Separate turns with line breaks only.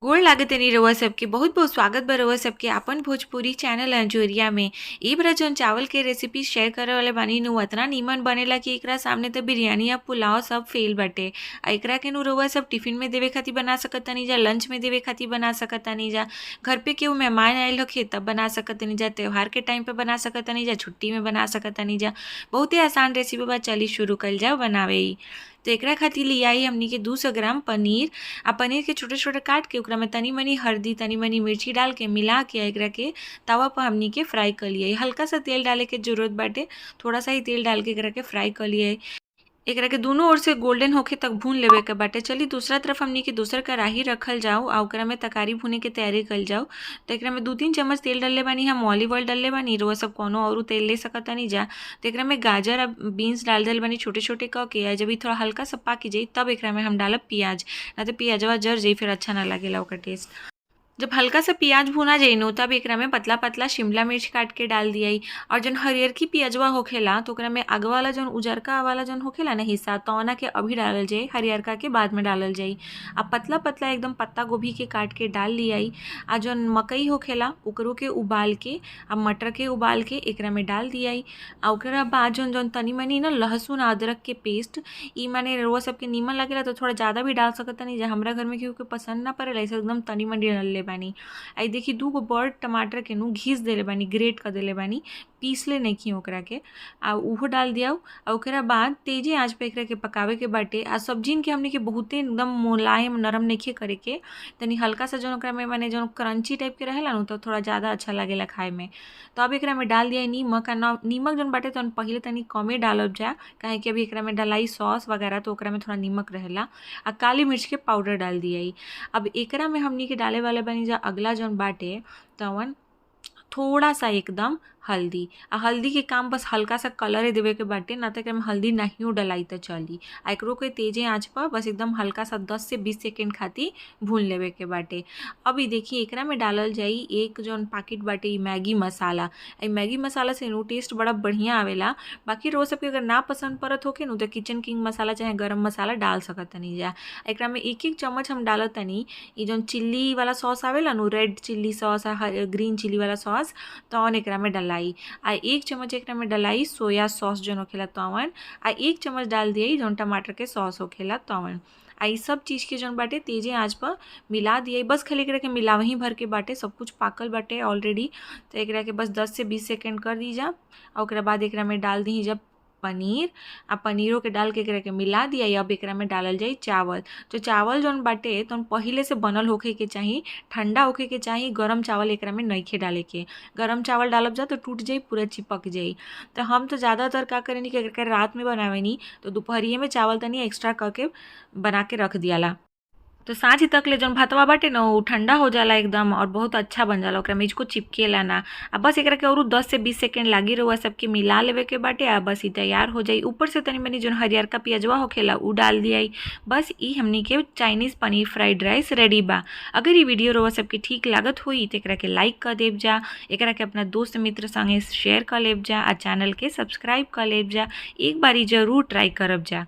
गोड़ लागतनी रउआ सबके। बहुत बहुत स्वागत बा रउआ सबके आपन भोजपुरी चैनल अंजोरिया में। ई बरा जौन चावल के रेसिपी शेयर करे वाले बानी नु अतना नीमन बनेला कि एकरा सामने त बिरयानी आ पुलाव सब फेल बाटे। आ एकरा के नु रउआ सब टिफिन में देवे खातिर बना सकतानी जा, लंच में देवे खातिर बना सकतानी जा, घर पे केहू मेहमान आइल होखे तब बना सकतानी जा, त्योहार के टाइम पे बना सकतानी जा, छुट्टी में बना सकतानी जा। बहुते आसान रेसिपी बा, चली शुरू कइल जाओ बनावे। तो एकरा खातिर लियाई हमनी के 200 ग्राम पनीर। आ पनीर के छोटे छोटे काट के ओकरा में तनी मनी हल्दी, तनी मनी मिर्ची डाल के मिला के एकरा के तवा पर हमनी के फ्राई कर लियाई। हल्का सा तेल डाले के जरूरत बाटे, थोड़ा सा ही तेल डाल के एकरा के फ्राई कर लियाई। एकरा के दोनों ओर से गोल्डन होखे तक भून लेवे के बाटे। चली दूसरा तरफ हमनी के दूसर कढ़ाई रखल जाओ आ ओकरा में तरकारी भुने के तैयारी कइल जाओ। तो एकरा में 2-3 चम्मच तेल डलले बानी हम, ऑलिव ऑयल डलले बानी, रउआ सब कौनो और तेल ले सकतानी जा। तो एकरा में गाजर आ बीन्स डाल देले बानी छोटे छोटे क के। आ जब ई थोड़ा हल्का सा पाक जाई तब एकरा में हम डालब प्याज, ना तो प्याजवा जर जाई, फिर अच्छा ना लागेला ओकर टेस्ट। जब हल्का सा प्याज भुना जाई नु तब एकरा में पतला पतला शिमला मिर्च काट के डाल दियाई। और जौन हरियरकी प्याजवा होखेला तो ओकरा में आगवा वाला जौन उजरका वाला जौन होखेला ना हिस्सा, तौना के अभी डालल जाई, हरियरका के बाद में डालल जाई। आ पतला पतला एकदम पत्ता गोभी के काट के डाल लियाई। आ जौन मकई होखेला ओकरो के उबाल के आ मटर के उबाल के एकरा में डाल दियाई। आ ओकरा बाद जौन जौन तनी मनी ना लहसुन अदरक के पेस्ट, ई माने रउआ सबके नीमन लागेला तो थोड़ा ज़्यादा भी डाल सकतानी जा, हमरा घर में केहू के पसंद ना पड़ेला ऐसे एकदम तनी मनी डालले बानी। आई देखी 2 गो बड़ टमाटर के नु घीस देले बानी, ग्रेट कर देले बानी, पीसले नइखी ओकरा के, आ उहो डाल दियाऊ। आ ओकरा बाद तेजे आंच पे एकरा के पकावे के बाटे। आ सब्जिन के हमनी के बहुते एकदम मुलायम नरम नइखे करे के, तनी हल्का सा जौन ओकरा में माने जौन क्रंची टाइप के रहेला नु तो थोड़ा ज़्यादा अच्छा लागेला खाए में। तो अब एकरा में डाल दिया नीमक। आ नीमक जौन बाटे तौन पहिले तनी कमे डालब जा, काहे कि अभी एकरा में डलाई सॉस वगैरह तो ओकरा में थोड़ा नीमक रहेला। आ काली मिर्च के पाउडर डाल दियाई। अब एकरा में हमनी के डाले वाले बानी जा अगला जौन बाटे तवन थोड़ा सा एकदम हल्दी। आ हल्दी के काम बस हल्का सा कलर देवे के बाटे, ना तो एकरा में हल्दी नाहियो डलाई त चली। आ एकरो के तेजे आंच पर बस एकदम हल्का सा 10 से 20 सेकेंड खातिर भून लेवे के बाटे। अब ई देखी एकरा में डालल जाई एक जौन पाकिट बाटे ई मैगी मसाला। ई मैगी मसाला से नु टेस्ट बड़ा बढ़िया आवेला। बाकी रउआ सबके अगर ना पसंद पड़त होखे नु तो किचन किंग मसाला चाहे गरम मसाला डाल सकतनी जा। एकरा में 1-1 चम्मच हम डालतनी ई जौन चिल्ली वाला सॉस आवेला नु, रेड चिल्ली सॉस आ ग्रीन चिल्ली वाला सॉस, तौन एकरा में डलाई। आ 1 चम्मच एकरा में डलाई सोया सॉस जौन होखेला तौन। आ 1 चम्मच डाल दियाई जौन टमाटर के सॉस होखेला तौन। आ ई सब चीज़ के जौन बाटे तेजे आंच पर मिला दियाई। बस खाली एकरा के मिलावही भर के बाटे, सब कुछ पाकल बाटे ऑलरेडी। तो एकरा के बस 10 से 20 सेकेंड कर दी जा। और ओकरा बाद एकरा में डाल दी जब पनीर। आ पनीरों के डाल के एकरा के मिला दिया। अब एकरा में डालल जाई चावल। तो चावल जौन बाटे तौन पहिले से बनल होखे के चाही, ठंडा होखे के चाही, गरम चावल एकरा में नइखे डाले के। गरम चावल डालब जा तो टूट जाई, पूरा चिपक जाई। तो हम तो ज़्यादातर का करेनी कि एकरा रात में बनावेनी तो दोपहरिए में चावल तनी एक्स्ट्रा करके बना के रख दियाला। तो साँझ तक ले जौन भातवा बाटे न उ ठंडा हो जाला एकदम और बहुत अच्छा बन जाला, ओकरा में इचको चिपकेला ना। आ बस एकरा के औरू 10 से 20 सेकेंड लागी रउआ सबके मिला लेवे के बाटे। आ बस ई तैयार हो जाई। ऊपर से तनी मनी जौन हरियरका प्याजवा होखेला उ डाल दियाई। बस ई हमनी के Chinese paneer fried rice ready बा। अगर ई वीडियो रउआ सबके ठीक लागत होई तो एकरा के लाइक कर देब जा, एकरा के अपना दोस्त मित्र संगे शेयर कर लेब जा आ चैनल के सब्सक्राइब कर लेब जा। एक बारी जरूर ट्राई करब जा।